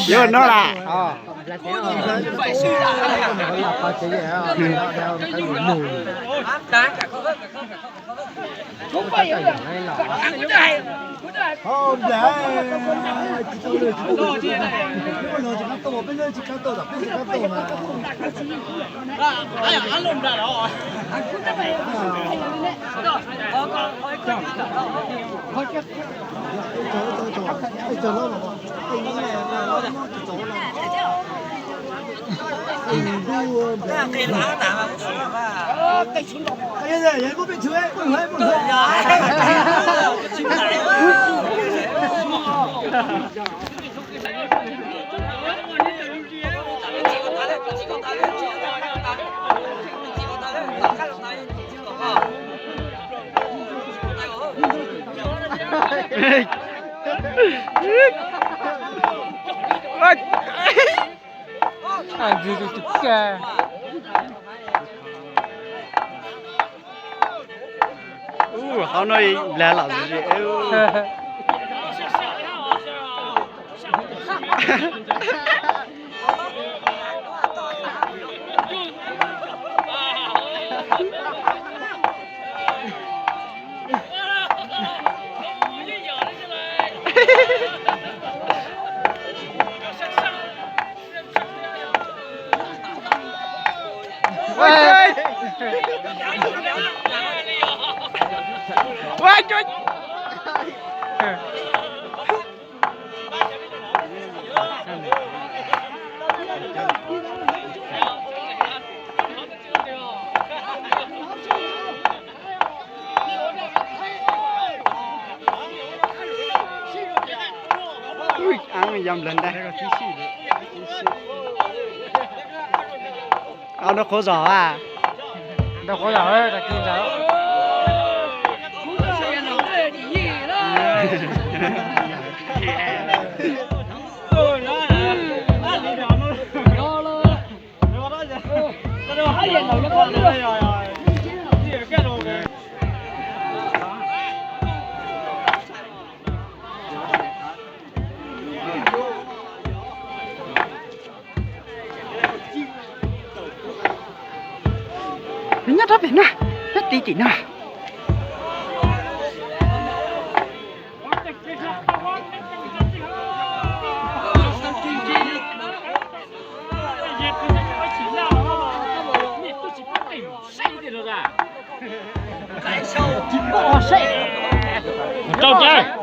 Yuav no las. Ub, qhov no nplag los. Ub, yog nplag ntag. Au, nrau qhuav zom a. Nrau qhuav zom, tag kis ntawd. Nws nyob rau pem na, nyob tim tim no. Rau ca.